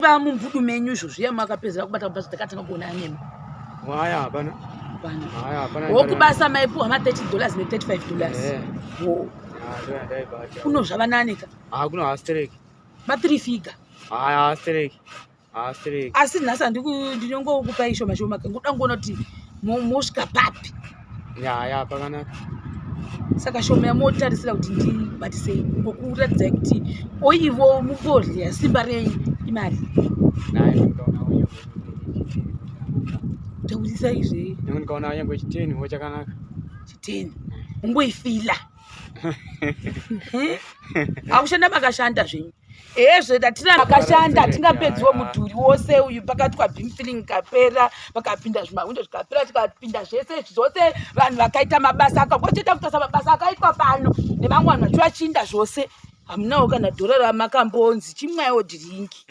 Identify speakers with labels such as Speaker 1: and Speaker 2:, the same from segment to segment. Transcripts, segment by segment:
Speaker 1: Pamumbudu menyu izvo zviya makapedzera kubata kubasa takatanga kuona nemi.
Speaker 2: Haya hapana.
Speaker 1: Hapana.
Speaker 2: Haya hapana.
Speaker 1: Wokubasa maipuwa ma 30 dollars ne 35 dollars.
Speaker 2: Eh.
Speaker 1: Wo.
Speaker 2: Ah, ndo yandaibata.
Speaker 1: Kuno zvava nani ka?
Speaker 2: Ah, kuno hastereki.
Speaker 1: Ma 3 figure.
Speaker 2: Haya hastereki. Hastereki.
Speaker 1: Asi nhasi handiku ndinongokupai shoma shoma ngoda ngoona kuti mosvika papi.
Speaker 2: Ya ya pakanaka.
Speaker 1: Saka shoma yamotarisira kuti ndibatisei ngokuratidzai kuti oivo muborya simba renyu imari.
Speaker 2: Naye ndikaona uyo.
Speaker 1: Taurisai zve.
Speaker 2: Ndikaona yangu chiteni wo chakanaka.
Speaker 1: Chiteni. Ungoifila. Akushanda makashanda zvenyu. Ezve tatina akashanda hatingapedziwo mudhuri wose uyu pakatwa beam filling ikapera pakapinda zvimawindo zvikapera tikapinda zvese zvose vanhu vakaita mabasa akakotoita kutasa mabasa akaitwa pano nevamwe vanhu vachivachiinda zvose hamunawo kana dhora ramakambonzi chimwaiwo dhiringi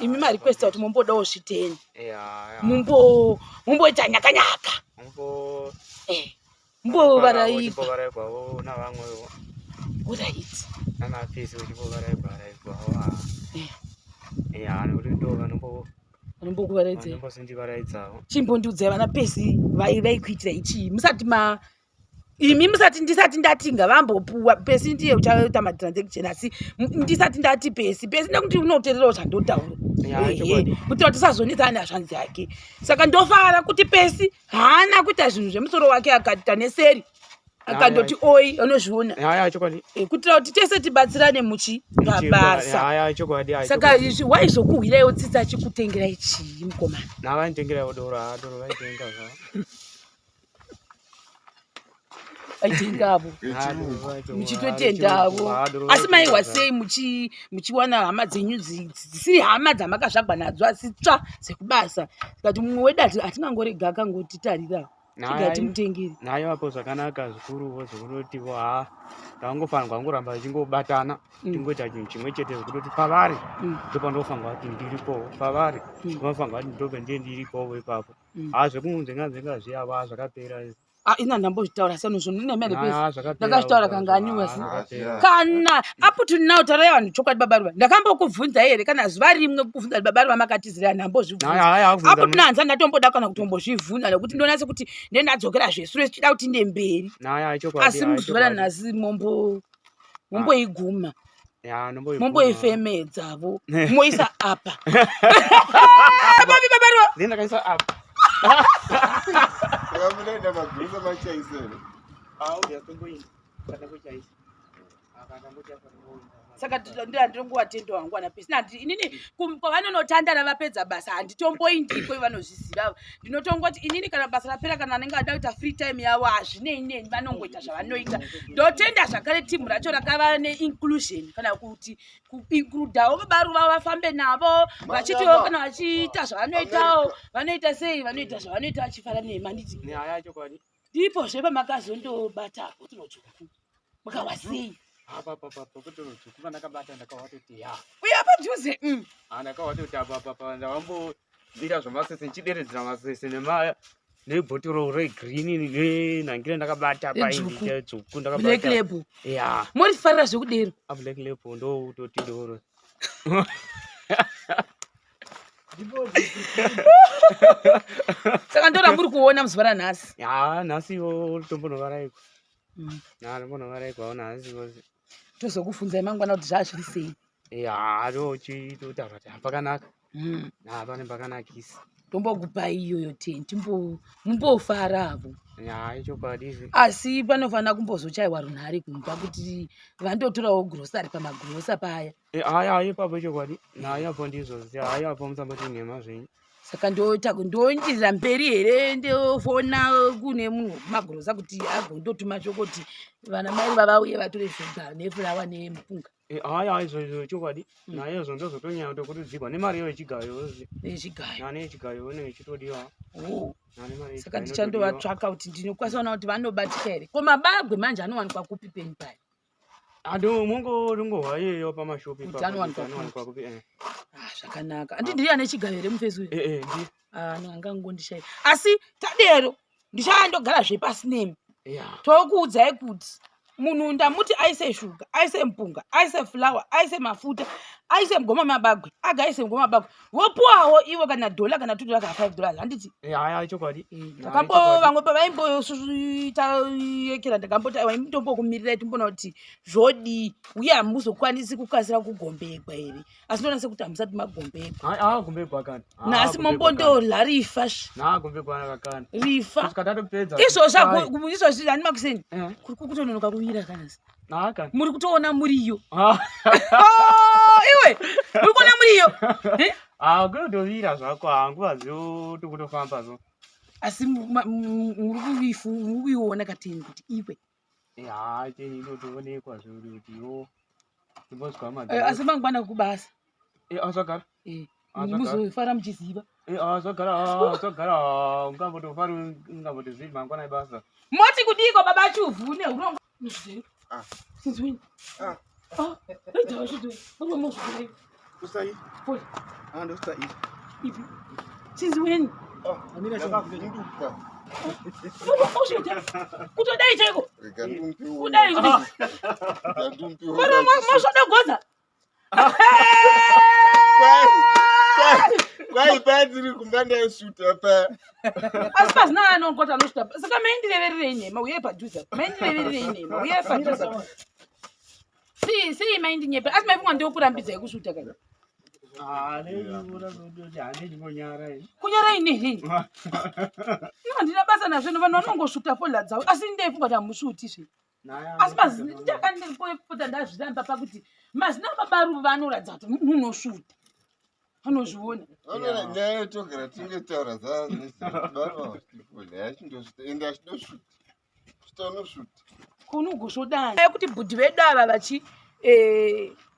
Speaker 1: imi marequesta kuti mumbodawo zviteni mumboita nyakanyaka eh. Mbovaraigwa
Speaker 2: navamwewo.
Speaker 1: Alright.
Speaker 2: Namapisi uchimbovaraigwa-raigwawo. Eh. Ya, nekuti ndo vanombo
Speaker 1: vanombokuvaraidza.
Speaker 2: Vanombozondivaraidzawo.
Speaker 1: Chimbondiudzai vana Pesi vaikuitira ichii musati ma imi musati ndisati ndati ngavambopuwa Pesi ndiye uchaita matransaction asi ndisati ndati Pesi Pesi nekuti unotererawo zvandotaura kuti tisazonetsana hazvanzi yake saka ndofara kuti Pesi haana kuita zvinhu zvemusoro wake akaita neseri akandoti oi anozviona eh, kuitira kuti tese tibatsirane muchi pabasa saka izvi waizokuhwiraiwo tsitsi achikutengerai chii mukomana vaitengavo muchitotendavo asi maiwa sei muchiwana hama dzenyu dzisiri hama dzamakazvagwa nadzo asi tsva dzekubasa tikati mumwe wedu hatingangorega akangotitarira tiga timutengere
Speaker 2: nayo apo zvakanaka zvikuruvo zvekutotivo ha tangofanirwa kungoramba tichingobatana mm. tingoita chinhu chimwe chete zvekutoti pavari mm. ndopandofanirwa kuti ndiripowo pavari mm. ndinofanirwa kuti ndobve ndiye ndiripowo ipapo ha zvekunzenga nzenga zviya va zvakapera
Speaker 1: Ah, ina ndambozvitaura seno zvinhu nemene pesi ndakazvitaura kangani wesi kana up to now taurai vanhu chokwadi baba ruva ndakambokubvunzai here kana zuva rimwe kukubvunza kuti baba ruva makatizira ndambozvibvunza up to now handisati ndatomboda kana kutombozvibvunza nekuti ndonatse kuti ndendadzokera zvesure zvichida kuti inde mberi asi muzuva ranhasi mombo momboiguma momboifemedzavo moisa apa papi baba ruva
Speaker 2: ndakaisa apa
Speaker 1: saka ndinongovatenda wangu ana pesi nandi inini kwavanonotandara vapedza basa handitomboindiko vanozviziva ndinotongoti inini kana basa rapera kana anenge ada kuita free time yavo hazvinei neni vanongoita zvavanoita ndotenda zvakare timu racho rakava neinclusion kana kuti kuincludawo vabaruva vafambe navo vachitiwo kana vachiita zvavanoitawo vanoita sei vanoita zvavanoita vachifara nema nditi ndipo zve pamakazondobata bhotoro dzvuku mukawa sei
Speaker 2: apa apa apa bhotoro dzvuku pandakabata ndakawatoti ya
Speaker 1: uye padhuze mm.
Speaker 2: ah, ndakawatoti apa apa apa ndawambobira zvamasese ndichideredzera masese nema nebhotoro regreen nenhangira ndakabata paindiita dzvuku
Speaker 1: ndakabata black label
Speaker 2: ya
Speaker 1: morifarira zvekudero
Speaker 2: a black label ndototi doro
Speaker 1: saka ndora muri kuona muzuva ranhasi
Speaker 2: ya nhasi tombonovaraikwa mm. tombonovaraikwawo nhasi
Speaker 1: tozokufunzai mangwana kuti zvaa zviri sei
Speaker 2: ya tochitotaura kuti pakanaka mm. pane pakanakisa
Speaker 1: tombokupai iyoyo ten timbo mumbofaravo
Speaker 2: ya ichokwadi
Speaker 1: asi panofanira kumbozochaiwa runhare kumba kuti vandotorawo grocery pamagrosa paya
Speaker 2: Eh, haya haya ipapo ichokwadi naye apo ndizvo haya apo musamboti nhema zvenyu
Speaker 1: saka ndoita ndoendirira mberi here ndofona kune munhu wekumagrosa kuti agondotuma shoko kuti vana mai vavauye vatore shuga nefurawa nemupunga
Speaker 2: eh, haya haya izvo izvo chokwadi mm. naye izvo ndozotonyanya kutokurudzirwa nemari iyo yechigayo
Speaker 1: yechigayo
Speaker 2: nane yechigayo inenge ichitodiwa
Speaker 1: oh. saka ndichandovatsvaka kuti ndinokwanisa kuona kuti vanobatika here ko mabagwe manje anowanikwa kupi penyu paya
Speaker 2: Ando mungo rungo hwayeyo pamashopi
Speaker 1: ipapo. Anowanikwa kupi? Eh. Ah, zvakanaka. Andi ndiri ane chigayo here mufesi uyu?
Speaker 2: Eh eh ndi.
Speaker 1: Ah, no angangondishayi. Asi tadero ndichandogara zvepasi nemi.
Speaker 2: Yeah.
Speaker 1: Tokuudzai kuti munhu ndamuti aise shuga, aise mpunga, aise flour, aise mafuta, Aise mugoma mabagwe, agaise mugoma mabagwe, vopuwawo ivo kana dhola kana $2 kana $5, handiti?
Speaker 2: Haya, chokwadi.
Speaker 1: Ndakambo vamwe pavaimboyekera, ndakamboti aiwa, imitombokumirirai timboona kuti zvodii, uye hamuzokwanisi kukasira kugombegwa here? Asi ndoona sekuti hamusati magombegwa.
Speaker 2: Gombegwa kana.
Speaker 1: Nhasi mombondorya rifa.
Speaker 2: Nagombegwa kana.
Speaker 1: Rifa.
Speaker 2: Kusvika tatopedza.
Speaker 1: Izvozvi, izvozvi hani makuseni kuri kutononoka kuvira kanasi.
Speaker 2: Naka.
Speaker 1: Muri kutoona muriyo.
Speaker 2: Ah.
Speaker 1: Oh, iwe muri kuona muriyo, Eh?
Speaker 2: Ah, kunotovira zvako, hanguva dzotokutofamba zo.
Speaker 1: Asi muri kuiona kateni kuti iwe.
Speaker 2: Ha, cheni inotoonekwa zvuri kuti yo timbozwa.
Speaker 1: Asi mangwana kubasa.
Speaker 2: Azvagara. Ah, zvagara.
Speaker 1: Muzofara muchiziva.
Speaker 2: Azvagara, zvagara, ungambotofari, ungambotozivi mangwana ibasa.
Speaker 1: Moti kudiko, baba Chuvhu neurongwa?
Speaker 3: Ah.
Speaker 1: Since when?
Speaker 3: Ah.
Speaker 1: Ah, wait, I should do.
Speaker 3: Usai.
Speaker 1: Pole.
Speaker 3: Ah, ndosai.
Speaker 1: Ipi? Since when?
Speaker 3: Oh, ndakavhunduka.
Speaker 1: Kutodai chaiko?
Speaker 3: Rega ndumpiwe.
Speaker 1: Kudai kuti.
Speaker 3: Rega ndumpiwe.
Speaker 1: Koro mosvodogodza.
Speaker 3: Kwai pandiri kumba ndaisvuta pa.
Speaker 1: Asi pasina anongota anosvita. Saka maindirevererei nhema uye padhuze? Maindirevererei nhema uye padhuze? Sei, sei maindinyepa? Asi maifunga ndokurambidzai kusvuta kana?
Speaker 2: Handechingonyara.
Speaker 1: Kunyarai nehei? Ino handina basa nazvo, vanhu vanongosvuta fola dzavo, asi ndeifunga kuti hamusvuti zve. Asi mazina ndakandipota ndazviramba pakuti mazina ababaruva vanoratidza kuti munhu unosvuta, vanozviona.
Speaker 3: Unoona nyaya yetogara tingetaura zvabarwa yachindosvuta, ende achindosvuta, svuta unosvuta.
Speaker 1: Kunogosvodana yekuti bhudhi vedu ava vachi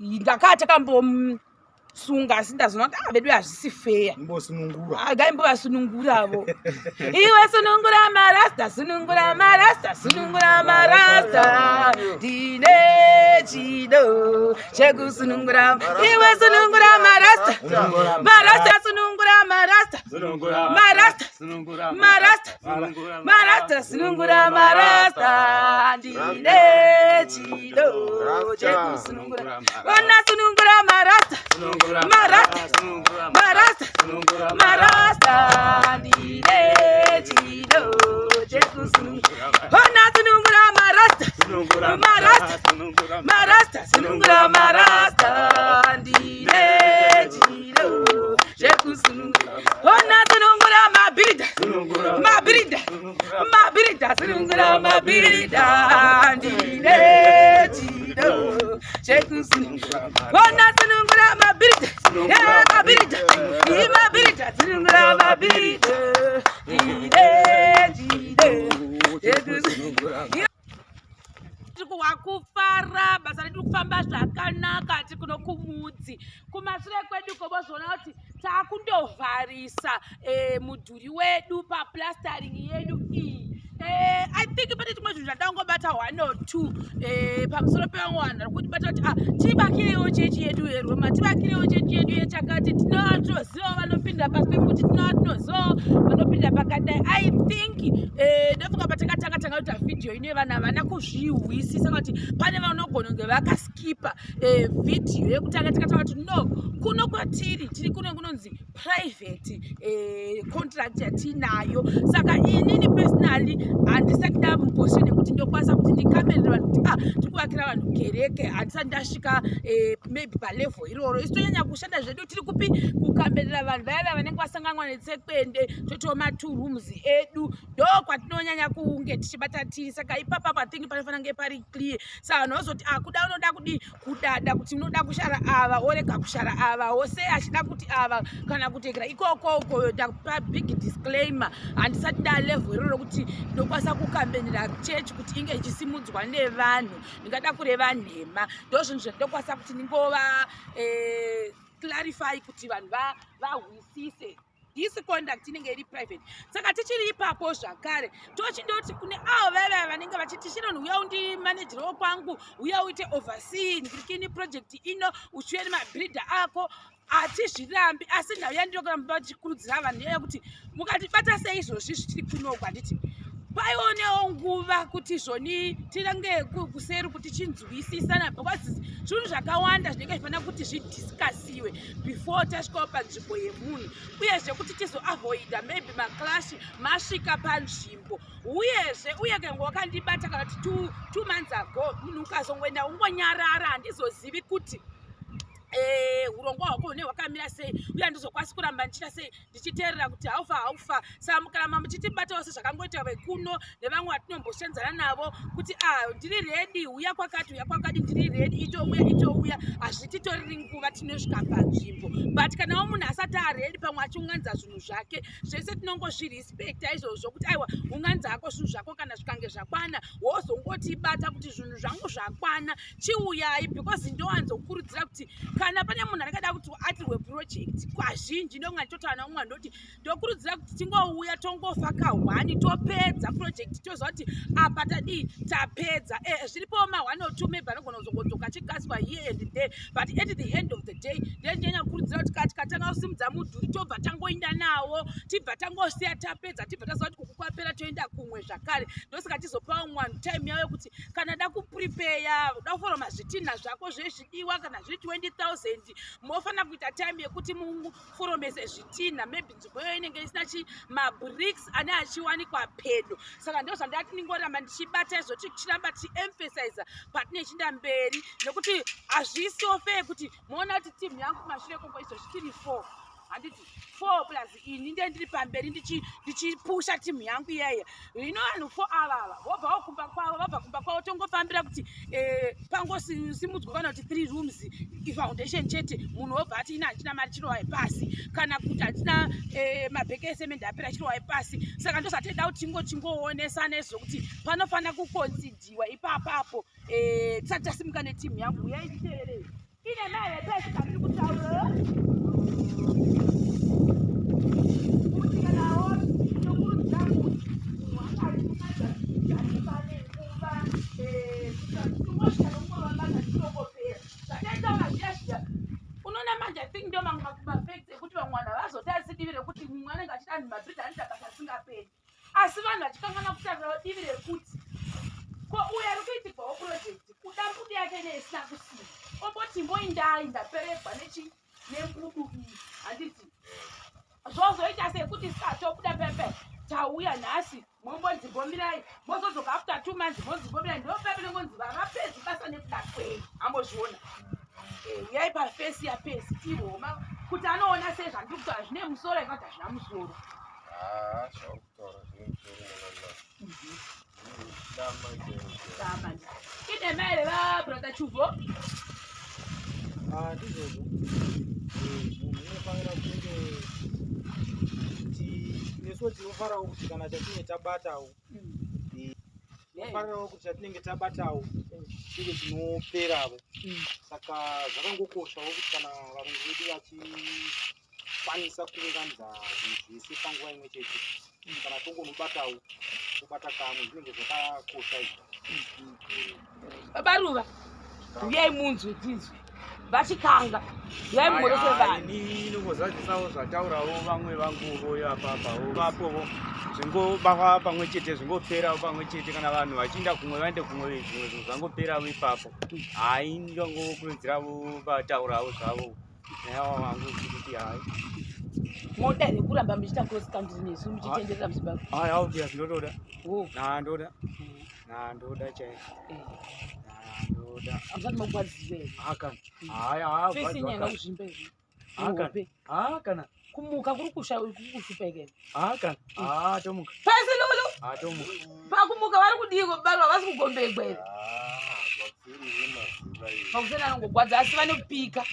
Speaker 1: ndakaa takambosunga, asi ndazoona kuti ah, vedu hazvisi feya.
Speaker 4: Mbosunungura.
Speaker 1: Gaimbovasununguravo. Iwe sunungura marasta, sunungura marasta, sunungura marasta, ndine chido chekusunungura. Iwe sunungura marasta, marasta, sunungura marasta, marasta, marasta, marasta, sunungura marasta, ndine chido chekusunungura. Ona, sunungura marasta, marasta, marasta, marasta, ndine chido chekusunungura. Ona, sunungura marasta, marasta, marasta, sunungura marasta, ndine chido chekusunungura. Ona, sunungura mabhiridha, mabhiridha, mabhiridha, sunungura mabhiridha, ndine chido chekusunungura. Ona, sunungura mabhiridha, mabhiridha, mabhiridha, sunungura mabhiridha, ndine chido chekusunungura. Tiri kuhwakufara, basa redu kufamba zvakanaka. Tiri kuno kumudzi kumashure kwedu kobozoona kuti taakundovharisa mudhuri wedu paplastering yedu iyi. I think pane chimwe zvinhu zvandangobata one or two pamusoro pevamwe vanhu vari kutibata kuti ah, tivakirewo chechi yedu yeRoma, tivakirewo chechi yedu yechakati, tinova tinozivawo vanopindira pasi pemuti, tinova tinozivawo vanopindira pakadai. I think ndofunga patakatanga tanga kuita vhidhiyo ino, vanhu havana kuzvihwisisa kuti pane vanogona kunge vakaskipa vhidhiyo yekutanga. Tikataura kuti no, kuno kwatiri tiri kuno kunonzi private contract yatinayo. Saka inini personally handisati ndamuposition yekuti ndokwanisa kuti ndikamerere vanhu kuti ah, tiri kuvakira vanhu kereke. Handisati ndasvika maybe palevel iroro. Isu tonyanya kushanda zvedu tiri kupi? Kukamberera vanhu vaya vaya vanenge vasanganwa netsekwende, totiwo ma2 rooms edu, ndo kwatinonyanya kunge tichibata tiri. Saka ipapa I think panofanira kunge pari clear. Saka vanhu vazoti ah, kuda unoda kudii, kudada kuti unoda kushara ava, orega kushara ava, wose achida kuti ava kana kutekera ikoko uko. Ndapa big disclaimer, handisati ndalevel iroro rokuti ndokwanisa kukambenera chechi kuti inge ichisimudzwa nevanhu. Ndingada kureva nhema. Ndo zvinhu zvandinokwanisa kuti ndingova clarify kuti vanhu vahwisise. This conduct inenge iri private. Saka tichiri ipapo zvakare, tochindoti kune avo vaiva vanenge vachiti, "Sharon, uya undimanejirewo kwangu, uya uite oversee ndikini project ino, uchiuya nemabhiridha ako," hatizvirambi. Asi nhau yandinokuramba vachikurudzira vanhu nyaya yekuti mukatibata seizvozvi zvichiri kunoku, handiti? Paionewo nguva kuti zvoni tirange kuseri kuti chinzwisisana because zvinhu zvakawanda zvinenge zvifanira kuti zvidhiskasiwe before tasvikawo panzvimbo yemunhu, uyezve kuti tizoavoida maybe maclash masvika panzvimbo. Uyezve uye kange wakandibata kana kuti 2 months ago, munhu ukazongoenda ungonyarara, handizozivi kuti urongwa hwako hune hwakamira sei, uye handizokwanisi kuramba ndichiita sei ndichiteerera kuti haufa haufa. Saka kana muchitibatawo sezvakangoita vekuno nevamwe vatinomboshanzana navo kuti ndiri redi, uya kwakati, uya kwakati, ndiri redi, itouya itouya, hazvititoreri nguva, tinosvika panzvimbo. But kanawo munhu asati aredi, pamwe achiunganidza zvinhu zvake zvese, tinongozvirespekta izvozvo kuti aiwa, unganidza hako zvinhu zvako, kana zvikange zvakwana wozongotibata kuti zvinhu zvangu zvakwana, chiuyai. Because ndowanzokurudzira kuti kana pane munhu anenge ada kuti atirwe project, kazhinji ndonga nditotaura naumwe, ndoti ndokurudzira kuti tingouya tongofa kahwani, topedza project, toziva kuti apa tadii, tapedza. Zviripowo ma1 or 2 maybe anogona kuzongodzoka achigaswa here and there, but at the end of the day ndendenya kurudzira kuti tikatanga kusimudza mudhuri, tobva tangoinda nawo, tibva tangosiya tapedza, tibva taziva kuti uku kwapera, toenda kumwe zvakare. Ndosaka tizopawo mwanhu time yavo yekuti kana da kuprepare, da kuforoma zvitinha zvako zvezvidiwa, kana zviri 20 000, mofanira kuita time yekuti muforomese zvitinha. Maybe nzvimbo iyoyo inenge isina chi mabricks ane achiwanikwa pedo. Saka ndo zvandati ndingoramba ndichibata izvo, tichiramba tichiemphasiza patinechinda mberi, nekuti hazvisiwo fair kuti moona kuti timu yangu kumashure koko izvo zvitiri 4, handiti? 4 plus ini ndiye ndiri pamberi ndichipusha timu yangu iyaiya. Hino vanhu 4 avava vobvawo kumba kwavo, vabva kumba kwavo, tongofambira kuti pangosimudzwa kana kuti 3 rooms, ifoundation chete, munhu wobva ati ina handina mari, chirowai pasi, kana kuti handina mabheke esemende apera, chirowai pasi. Saka ndozvateda kuti tingocingoonesana izvo kuti panofanira kuconsiderwa ipapapo tisati tasimuka netimu yangu. Uyai nditeererei, ine mai vepesi kandiri kutaura kuti kanawo tinokurudzira kuti munhu akati pane nguva tingosvika nokungova tichingopera zvataitaura zviya zviya. Unoona manje, I think ndo mamwe mafacts ekuti vamwe vanhu havazotarisi divi rekuti mumwe anenge achida anhu mabhidha anoita basa risingaperi, asi vanhu vachikangana kutarirawo divi rekuti ko uyo ari kuitirwawo project kuda mbudu yake ine isina kusimba, omboti mboindai ndaperegwa nechi nembudu iyi, handiti? Zvozoita sekuti satobuda pepe tauya nhasi, mombonzi mbomirai, mozodzoka after 2 months, monzi mbomirai. Ndo pepe nengonzi vavapedzi basa nekuda kwei, ambozviona. Uyai pafesi yapesi tiroma kuti anoona sei zvandiri kutaura zvine musoro, ikati hazvina musoro.
Speaker 3: Ah, zvauri kutaura zvine musoro, mwana. Dama chero.
Speaker 1: Dama. Ine mai vabrother Chuvo.
Speaker 4: Ah, ndizvozvo. Munhu unofanira kunge kuti nesuwo tinofanirawo kuti kana chatinenge tabatawo, tinofanirawo kuti chatinenge tabatawo chive chinoperavo. Saka zvakangokoshawo kuti kana varungu vedu vachikwanisa kuunganidza zvinhu zvese panguva imwe chete, kana tongonobatawo, tobata kamwe, zvinenge zvakakosha izvo.
Speaker 1: Baba Ruva, uyai munzwe, tizwe vachikanga. Uyai mumorese vanhu.
Speaker 2: Ini inongozadzisawo zvataurawo vamwe vanguvo apapawo vapovo, zvingobakwa pamwe chete, zvingoperawo pamwe chete. Kana vanhu vachiinda kumwe, vaende kumwe, zvimwe zvinhu zvangoperawo ipapo. Hai, ndongokurudziravo vataurawo zvavo nayawa vangu kuti hai.
Speaker 1: Moda here kuramba muchiita cross country nesu muchitenderera muZimbabwe?
Speaker 2: Hai, obvious, ndotoda.
Speaker 1: Oh.
Speaker 2: Ndandoda, ndandoda chaizvo. Ndandoda.
Speaker 1: Hamusati magwadziwa here?
Speaker 2: Hakana, haya.
Speaker 1: Fesi nyanga kuzvimba here?
Speaker 2: Hakana.
Speaker 1: Hope.
Speaker 2: Hakana.
Speaker 1: Kumuka kuri kushupa ikene?
Speaker 2: Hakana, ha, tomuka.
Speaker 1: Pesi Lulu.
Speaker 2: Ha, tomuka.
Speaker 1: Pakumuka vari kudiko barwa, vasi kugombegwa here?
Speaker 3: Ah, makuseni nemazuva iyi.
Speaker 1: Makuseni anongogwadza, asi vanopika.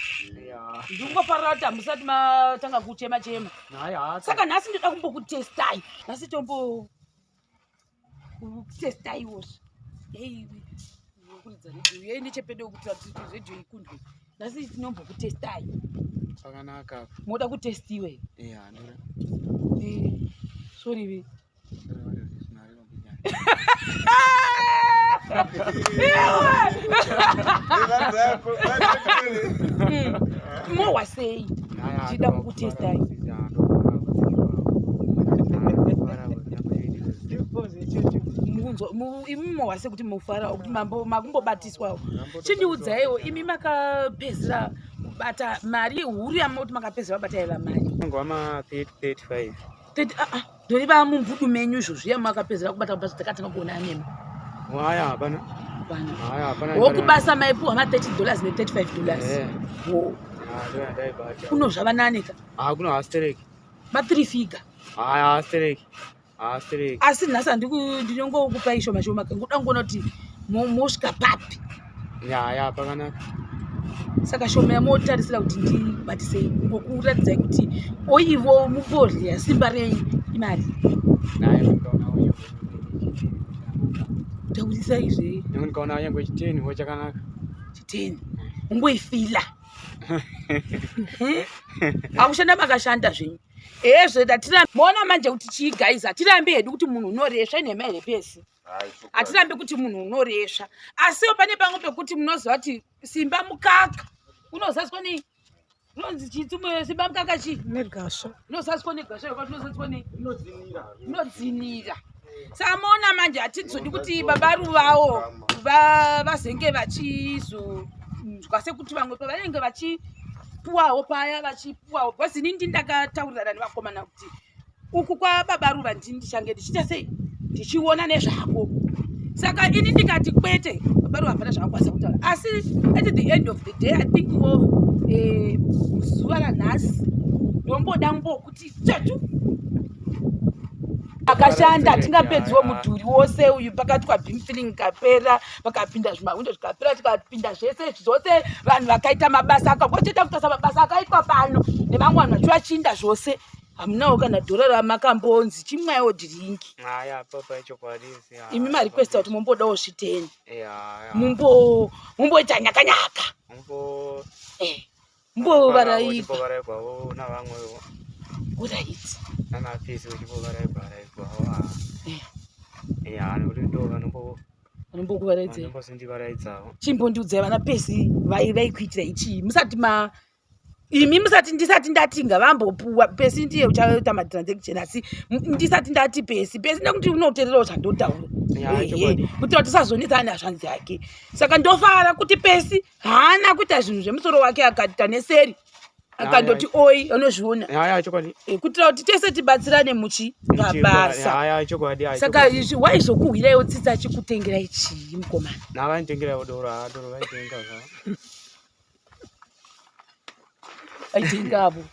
Speaker 2: Ya.
Speaker 1: Ndingofarira kuti hamusati matanga kuchema chema.
Speaker 2: Hayi, ha.
Speaker 1: Saka nhasi ndoda kumbokutestai, nhasi tombo kutestaiwozve. Ei, kuridza redhiyo yei nechepedo kuti redhiyo ikundwe. Nhasi tinombokutestai.
Speaker 2: Pakanaka.
Speaker 1: Moda kutestiwa here?
Speaker 2: Ya, ndoda.
Speaker 1: Sorry ve.
Speaker 3: Eva dzako, vatikiri.
Speaker 1: Mohwa sei ndichida kukutestai?
Speaker 4: Ndibvunze ichocho.
Speaker 1: kunzwa imi mohwa sekuti mufarawo kuti mambo makumbobatiswawo. Chindiudzaiwo imi makapedzisira kubata mari huru yamunoti makapedzisira kubata yaiva mari.
Speaker 2: Ngoma 35.
Speaker 1: 30 ah ah ndoriva mumbudu menyu izvozvi yamakapedzisira kubata kubasa takatanga kuona nemi.
Speaker 2: Haya hapana.
Speaker 1: Hapana.
Speaker 2: Haya hapana.
Speaker 1: Wokubasa maipuwa ma 30 dollars ne 35 dollars.
Speaker 2: Eh.
Speaker 1: Wo.
Speaker 2: Ah, ndo yandaibata.
Speaker 1: Kuno zvava nani ka?
Speaker 2: Ah, kuno hastereki.
Speaker 1: Ma 3 figure.
Speaker 2: Haya hastereki. Hastereki.
Speaker 1: Asi nhasi ndinongokupai shoma shoma ngoda kuona kuti mosvika papi.
Speaker 2: Ya, pakanaka.
Speaker 1: Saka shoma yamotarisira kuti ndibatisei ngokuratidzai kuti oivo muborya simba renyu imari.
Speaker 2: Naye ndikaona uye.
Speaker 1: Taurisai zve.
Speaker 2: Ndikaona nyangwe chiteni wo chakanaka.
Speaker 1: Chiteni. Ungoifila. Akushanda makashanda zvenyu. Ezve tatira moona manje kuti chii guys hatirambi hedu kuti munhu unoresva inhema here pesi. Hatirambi kuti munhu unoresva. Asiwo pane pamwe pekuti munoziva kuti simba mukaka unozadzwa nei? Unonzi chii tsumwe simba mukaka chii?
Speaker 5: Negasva.
Speaker 1: Unozadzwa negasva here unozadzwa nei?
Speaker 4: Inodzinira.
Speaker 1: Inodzinira. Saka moona manje hatizodi kuti baba ruvawo vazenge vachizonzwa sekuti vamwe pavanenge vachipuwawo paya vachipuwawo because ini ndini ndakataurirana nevakomana kuti uku kwababa ruva ndini ndichange ndichiita sei ndichiona nezvako. Saka ini ndikati kwete baba ruva hapana zvavakwanisa kutaura asi at the end of the day I think wo zuva ranhasi ndomboda mbokuti tsvetu akashanda hatingapedziwo mudhuri wose uyu pakati kwa beam filling ikapera pakapinda zvimawindo zvikapera tikapinda zvese zvose vanhu vakaita mabasa akakotoita kutarisa mabasa akaitwa pano nevamwe vanhu vachiva chinda zvose hamunawo kana dhora ramakambonzi chimwaiwo dhiringi.
Speaker 2: Haya papa chokwadi.
Speaker 1: Imi marequesta kuti mumbodawo zviteni.
Speaker 2: Ya.
Speaker 1: Mumboita nyakanyaka.
Speaker 2: Mumbo
Speaker 1: Mbovarairwa.
Speaker 2: Mbovarairwawo navamwewo.
Speaker 1: Alright.
Speaker 2: Nana pesi uchimbovaraidzwawo. Ya, nekuti ndo vanombo
Speaker 1: vanombokuvaraidza.
Speaker 2: Vanombozondivaraidzawo.
Speaker 1: Chimbondiudzai vana pesi vaikuitirai chii musati ma imi musati ndisati ndati ngavambopuwa pesi ndiye uchaita matransaction asi ndisati ndati pesi pesi nekuti unoteererawo zvandotaura. Kuti tisazonetsana nezvanzi yake. Saka ndofara kuti pesi haana kuita zvinhu zvemusoro wake akaita neseri akandoti oi anozviona.
Speaker 2: Ya chokwadi.
Speaker 1: Kuitira kuti tese tibatsirane muchi pabasa.
Speaker 2: Ya chokwadi.
Speaker 1: Saka izvi waizokuhwiraiwo tsitsi achikutengerai chii mukomana?
Speaker 2: Navaitengeraiwo doro, doro vaitenga zvavo.
Speaker 1: Aitengavo.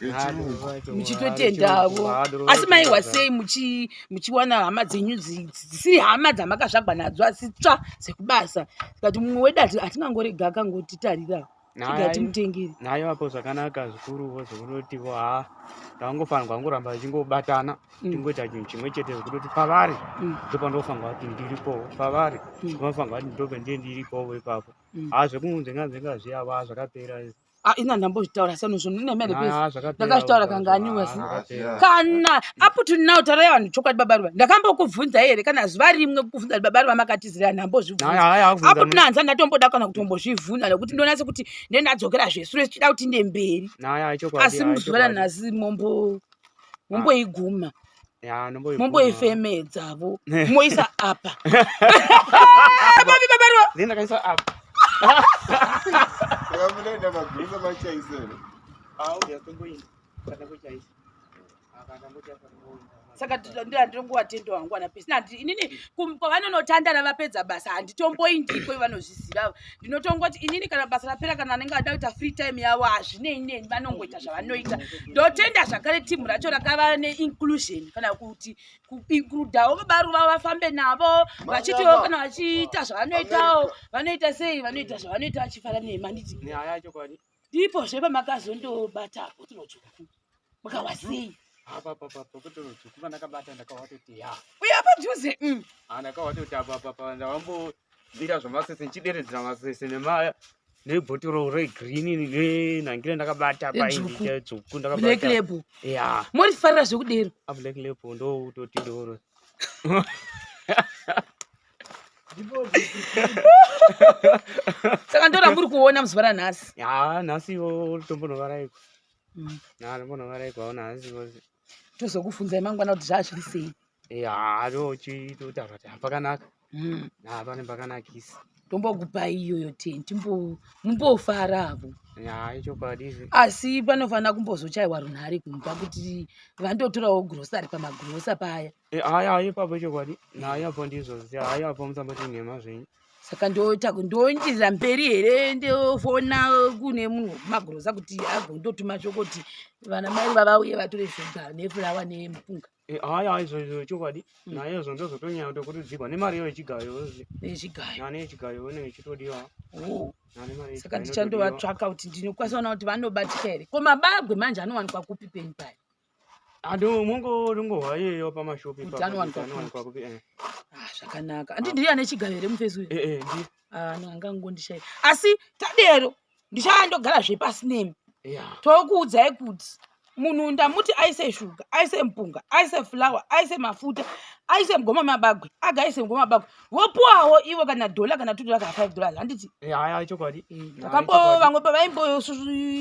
Speaker 1: Muchitotendavo. Asi maiwa sei muchiwana hama dzenyu dzisiri hama dzamakazvagwa nadzo asi tsva dzekubasa. Tikati mumwe wedu hatingangorega akangotitarira. Tiga timutengere.
Speaker 2: Nayo apo zvakanaka zvikuruwo zvekutotiwo ha tangofanirwa kungoramba tichingobatana tingoita chinhu chimwe chete zvekutoti pavari ndopandofanirwa kuti ndiripowo pavari ndinofanirwa kuti ndobe ndiye ndiripowo ipapo. Ha zvekunzenga nzenga zviya va zvakapera izvi.
Speaker 1: Ina ndambozvitaura sano zvinhu nemere pesi.
Speaker 2: Zvakapera
Speaker 1: Ndakazvitaura
Speaker 2: izvo,
Speaker 1: kangani wasi?
Speaker 2: zvakapera.
Speaker 1: Kana up to now taurai vanhu chokwadi baba Ruva. Ndakambokubvunza here kana zuva rimwe kukubvunza kuti baba Ruva makatizira ndambozvibvunza.
Speaker 2: Haya, haya,
Speaker 1: Up to now handisati ndatomboda kana kutombozvibvunza nekuti ndonatse kuti ndendadzokera zvesure tichida kuti ndiende mberi.
Speaker 2: Haya, chokwadi,
Speaker 1: Asi
Speaker 2: haya,
Speaker 1: muzuva
Speaker 2: chokwadi.
Speaker 1: ranhasi momboiguma.
Speaker 2: Ya, nomboiguma.
Speaker 1: Momboifemedzavo. Moisa apa. Babi baba Ruva.
Speaker 2: Ndini ndakaisa apa.
Speaker 3: Saka munoenda magurusa machaisa here?
Speaker 2: Ah, uya tongoinda. Kana kuchaisa.
Speaker 1: Saka ndinongovatenda wangu ana pesi. Nandi inini kwavanonotandara vapedza basa handitomboindiko vanozviziva. Ndinotongoti inini kana basa rapera kana anenge ada kuita free time yavo hazvinei neni vanongoita zvavanoita. Ndotenda zvakare timu racho rakava neinclusion kana kuti kuincludawo baba Ruva vafambe navo vachitiwo kana vachiita zvavanoitawo vanoita sei vanoita zvavanoita vachifara nema nditi.
Speaker 2: Nyaya chokwadi.
Speaker 1: Ndipo zve pamakazondobata bhotoro dzvuku. Mukawa sei?
Speaker 2: Apa apa apa bhotoro dzvuku pandakabata ndakawatoti ya.
Speaker 1: Uya padhuze.
Speaker 2: Ndakawatoti apa apa apa ndawambobira zvemasese ndichideredzera masese nebhotoro regreen nenhangira ndakabata pa
Speaker 1: Dzvuku.
Speaker 2: indi dzvuku ndakabata.
Speaker 1: Black label.
Speaker 2: Ya.
Speaker 1: Morifarira zvekudero.
Speaker 2: A black label ndo kutoti doro.
Speaker 1: Saka ndo ramuri kuona muzuva ranhasi.
Speaker 2: Ya, nhasi iwo tombonovaraikwa. Ya, tombonovaraikwa nhasi iwo.
Speaker 1: Tozokufunzai mangwana kuti zvazviri sei.
Speaker 2: Ya, tochitotaura kuti pakanaka. Ha, pane pakanakisa.
Speaker 1: Tombokupai iyoyo ten timbo mumbofaravo.
Speaker 2: Ya, ichokwadi izvi.
Speaker 1: Asi panofanira kumbozochaiwa runhare kumba kuti vandotorawo grocery pamagrosa paya.
Speaker 2: Eh, haya ipapo ichokwadi. Naye apo ndizvo. Haya apo musamboti nhema zvenyu.
Speaker 1: Saka ndoita ndoindirira mberi here ndofona kune munhu wekumagrosa kuti agondotuma shoko kuti vana mai vavauye vatore shuga nefurawa nemupunga.
Speaker 2: Eh, haya izvo izvo chokwadi. Naye izvo ndozotonyanya kutokurudzirwa nemari iyo yechigayo.
Speaker 1: Yechigayo.
Speaker 2: Nane yechigayo inenge ichitodiwa.
Speaker 1: Oh.
Speaker 2: Nane mari
Speaker 1: Saka
Speaker 2: yechigayo inotodiwa.
Speaker 1: ndichandovatsvaka kuti ndinokwanisa kuona kuti vanobatika here. Ko mabagwe manje anowanikwa kupi penyu paya?
Speaker 2: Ando mungo rungohwa iyeyo pamashopi
Speaker 1: Kuti
Speaker 2: ipapo,
Speaker 1: anowanikwa
Speaker 2: kuti anowanikwa kupi eh.
Speaker 1: Ah, zvakanaka. Handi ndiri ane chigayo here mufesi uyu?
Speaker 2: Eh eh ndi.
Speaker 1: Ah, no, angangondishayi. Asi tadero ndichandogara zvepasi nemi.
Speaker 2: Yeah.
Speaker 1: Tokuudzai kuti munhu ndamuti aise shuga, aise mupunga, aise fulawa, aise mafuta, aise mugoma mabagwe, agaise mugoma mabagwe. Vopuwawo ivo kana dhola kana $2 kana $5 handiti?
Speaker 2: Eh haya chokwadi.
Speaker 1: Ndakambo vamwe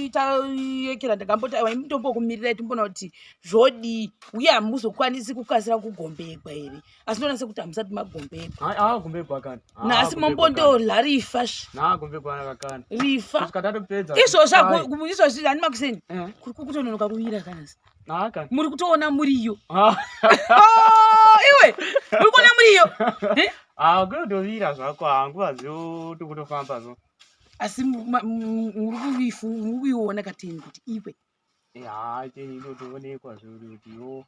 Speaker 1: pavaimboyekera ndakamboti aiwa imtombokumirirai timboona kuti zvodii uye hamuzokwanisi kukasira kugombegwa here asi ndoona sekuti hamusati magombegwa.
Speaker 2: Hayi ah gombegwa kana.
Speaker 1: Nhasi mombondorya rifa shi.
Speaker 2: Na gombegwa kana.
Speaker 1: Rifa.
Speaker 2: Kusvika tatopedza.
Speaker 1: Izvozvi izvozvi hani makuseni
Speaker 2: Eh.
Speaker 1: kuri kutononoka kuvira kanasi.
Speaker 2: Na kana.
Speaker 1: Muri kutoona muriyo.
Speaker 2: Ah.
Speaker 1: Oh, iwe muri kuona muriyo. Eh?
Speaker 2: Ah kunotovira zvako ah nguva dzo tikutofamba zo.
Speaker 1: Asi muri kuiona kateni kuti iwe.
Speaker 2: Eh ha cheni inotoonekwa zvuri kuti yo.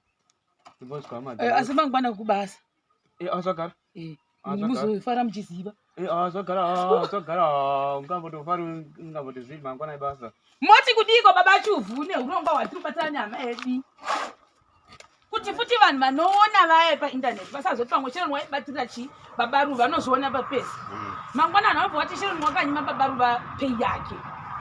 Speaker 2: Timbozwa
Speaker 1: Eh,
Speaker 2: madzi.
Speaker 1: Asi mangwana kubasa.
Speaker 2: Eh azvagara.
Speaker 1: Eh,
Speaker 2: Ah, zvagara.
Speaker 1: muzofara muchiziva.
Speaker 2: Eh azvagara azvagara ungambotofari ungambotozii mangwana ibasa.
Speaker 1: Moti kudiko baba Chuvhu neurongwa hwatiri kubatana nehama yedu. Kuti futi vanhu vanoona vaya paindaneti vasazoti pamwe Sharon waibatirira chii baba Ruva vanozviona papesi. Mangwana vanhu vanobva vati Sharon wakanyima baba Ruva pay yake.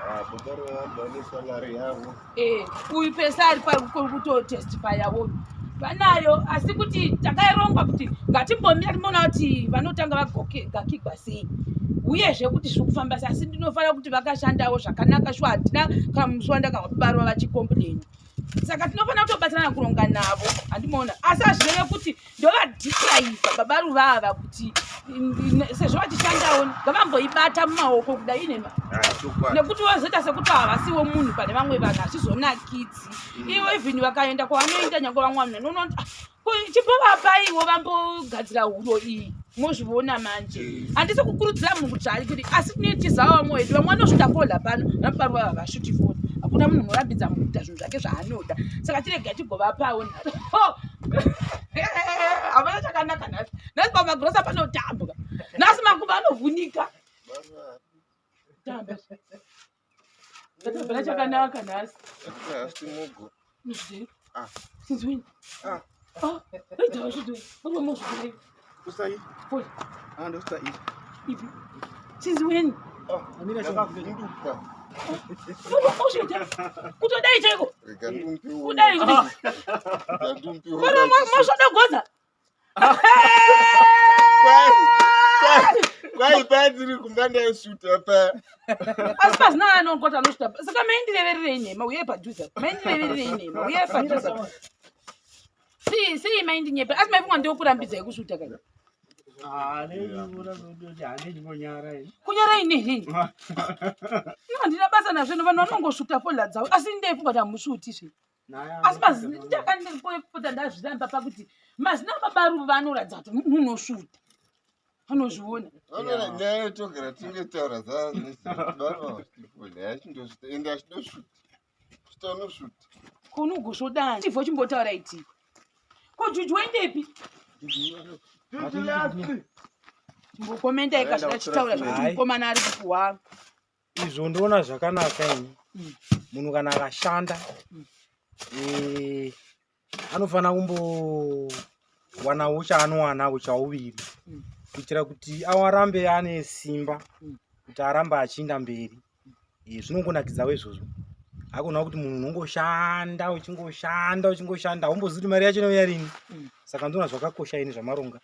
Speaker 3: Ah, baba Ruva vane salary yavo.
Speaker 1: Eh, uyu pese ari kutotestifyawo vanayo asi kuti takairongwa kuti ngatimbomira timboona kuti vanotanga vagakigwa sei uyezve kuti zviri kufamba sei asi ndinofanira kuti vakashandawo zvakanaka shuwa handina kamusi wandakahwa babarwa vachikomplaina saka tinofanira kutobatsirana kuronga navo handimaona asi hazvireve kuti ndovadhipraivha baba Ruva ava kuti sezvo vachishandawo ngavamboibata mumaoko kudai inema
Speaker 3: Ah, chokwadi.
Speaker 1: nekuti vazoita sekuti havasiwo munhu pane vamwe vanhu hazvizonakidzi ivo even vakaenda kwavanoenda nyange vamwe vanhu vanoona kuti, "Ah, ko chimbovapaiwo vambogadzira huro iyi mozviona manje handisi kukurudzira munhu kuti zvaari kuti asi tine tizawo vamwe wedu vamwe vanosvuta fola pano vanoparwa havasvuti fola hakuna munhu unorambidza munhu kuita zvinhu zvake zvaanoda saka tirega tigovapawo havana chakanaka nhasi nhasi pamagrosa panotambwa nhasi makumbo anovhunika
Speaker 3: Baba,
Speaker 1: tamba hapana chakanaka nhasi
Speaker 3: hasi mugo. Ah.
Speaker 1: Since when?
Speaker 3: Ah.
Speaker 1: Ah, wait, I should do. What more should I
Speaker 3: Usai.
Speaker 1: Fola.
Speaker 3: Ah, ndosta iyi.
Speaker 1: Ipi? Since when?
Speaker 3: Oh, ndakavhunduka.
Speaker 1: What more should I Kutodai chaiko?
Speaker 3: Rega ndimpiwe.
Speaker 1: Kudai kuti.
Speaker 3: Rega ndimpiwe.
Speaker 1: Koro mosvodogodza.
Speaker 3: Kwai patiri kumba ndaisvuta pa.
Speaker 1: Asi pasina anongota anosvita. Saka maindirevererei nhema uye padhuze. Maindirevererei nhema uye padhuze. Sei sei maindinyepa asi maifunga ndokurambidzai kusvuta kana.
Speaker 2: Ah ne kuti handechingonyara ini.
Speaker 1: Kunyarai nehei? Ino handina basa nazvo vanhu vanongosvuta fola dzavo asi ndeifunga kuti hamusvuti zve. Asi ndakandipota ndazviramba pakuti mazina ababa Ruva vanoratidza kuti munhu unosvuta. Vanozviona.
Speaker 3: Vanoona nyaya yetogara tingetaura dzababa yachindosvuta ende achindosvuta. Svuta unosvuta.
Speaker 1: Kunogosvodani. Chivho chimbotaura itiko. Ko Juju waendepi? Chimbokomenda ikazvida chitaura zvekuti
Speaker 4: Hai.
Speaker 1: mukomana ari kupuwa.
Speaker 4: Izvo ndoona zvakanaka ini. Munhu kana akashanda eh, anofanira kumbowanawo chaanowanawo chauviri kuitira kuti awarambe ane simba kuti arambe achiinda mberi. Eh, zvinongonakidzawo izvozvo. Hakuna kuti munhu unongoshanda uchingoshanda uchingoshanda haumbozivi kuti mari yacho inouya rini. Saka ndoona zvakakosha ini zvamaronga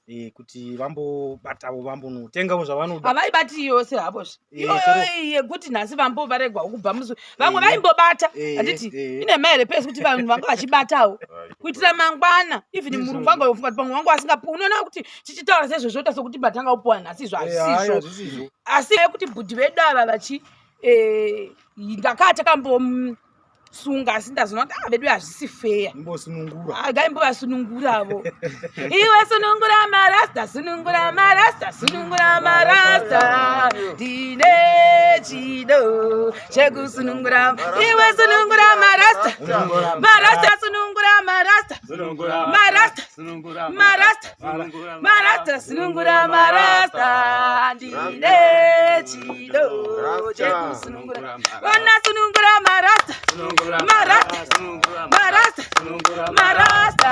Speaker 4: eh, kuti vambobatavo vambonotengawo zvavanoda.
Speaker 1: Havaibati yose havozve.
Speaker 4: Eh,
Speaker 1: Iyoyo
Speaker 4: chero.
Speaker 1: yekuti nhasi vambovaregwa kubva musi. Vamwe
Speaker 4: Eh,
Speaker 1: vaimbobata.
Speaker 4: eh,
Speaker 1: Handiti
Speaker 4: eh.
Speaker 1: ine mahere pesi kuti vanhu vanga vachibatawo. Kuitira mangwana even murungu wangu ayofunga kuti pamwe wangu asingapu unoona kuti tichitaura sezvo zvoita sokuti batanga upuwa nhasi izvo hazvisizvo. Asi kuti bhudhi vedu ava vachi eh, ndakaa takambosunga asi ndazoona kuti ah vedu hazvisi feya.
Speaker 4: Imbosunungura.
Speaker 1: Ah, ngaimbovasununguravo. Iwe sunungura marasta, sunungura marasta, sunungura marasta. Ndine chido chekusunungura. Iwe sunungura marasta. Marasta sunungura marasta. Marasta. Marasta. Marasta sunungura marasta. Ndine chido chekusunungura. Ona sunungura marasta. Marasta. Marasta. Marasta.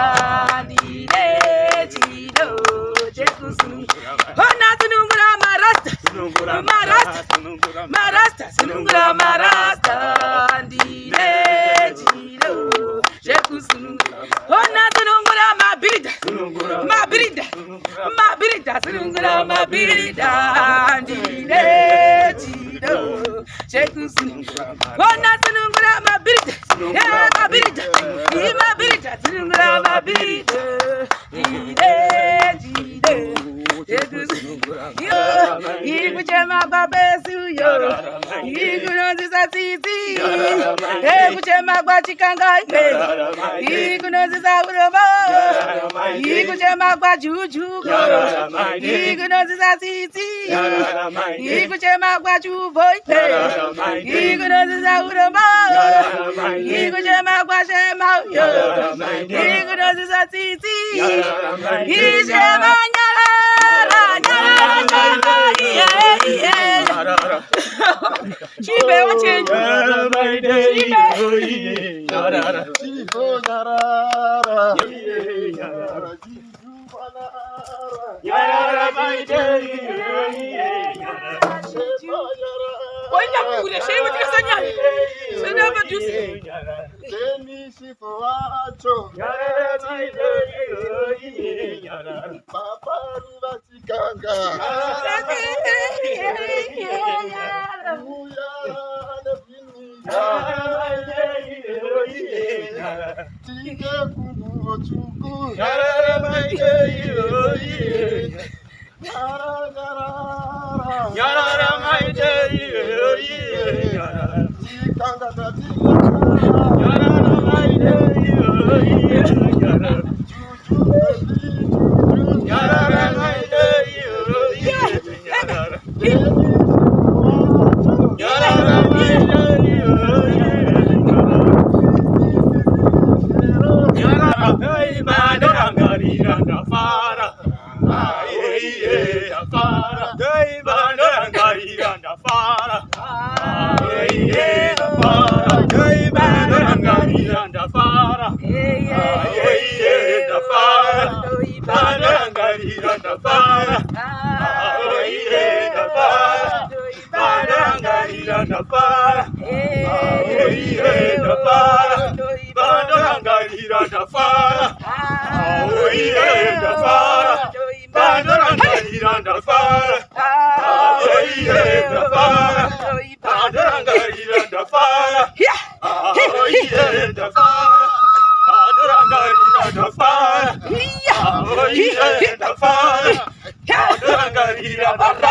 Speaker 1: Ndine chido chekusunungura. Ona sunungura marasta. Marasta. Marasta. Sunungura marasta. Ndine chido chekusunungura. Ona sunungura mabhirida. Mabhirida. Mabhirida. Sunungura mabhirida. Ndine chido chekusunungura. Ona sunungura mabhirida. Eh, mabhirida. Ii mabhirida. Sunungura mabhirida. Ndine chido chekusunungura. Yo, iri kuchema kwaBesi uyo. Iri kunonzisa tsitsi. Eh, kuchema kwaChikangai. Iri kunonzisa urombo. Iri kuchema kwaJujuko. Iri kunonzisa tsitsi. Iri kuchema kwaChubhoi. Iri kunonzisa urombo. Iri kuchema kwaShema uyo. Iri kunonzisa tsitsi. Ishema nyarara, nyarara, nyarara, iye, iye. Chibewa chenyu.
Speaker 3: Chivo nyarara. Chivo nyarara.
Speaker 1: Wanyakure, shei watikasanyanya. Sina padhuze.
Speaker 3: Teni sifo wacho. Papa ruvatikanga. Uya nebwinika. Tinge kunguvo tsvuku. Nyara nyarara. Tikanga tatikanga.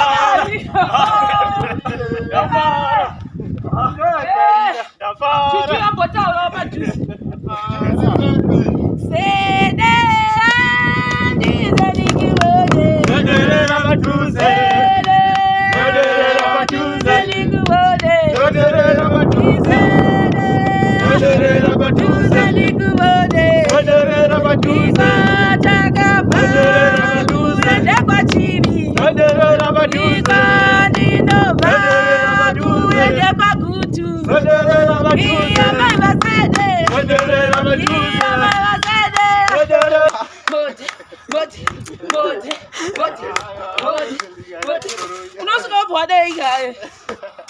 Speaker 3: Juju baby juju. Teni sifo wacho.
Speaker 1: Chichirambotaurawo padhuze. Sedera ndize ndikuone. Sedera ndize ndikuone. Sedera ndize ndikuone. Ikwatakabva kure ndekwachivi. Ikwandinobva kure ndekwaGutu. Iya mai vasedera. Iya mai vasedera. Mode, mode, mode, mode, mode, mode. Unosvika wabva wadai kaye.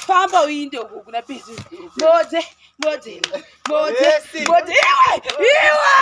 Speaker 1: Famba uinde uko kuna Pesi. Mode, mode, mode, mode. Iwe, iwe.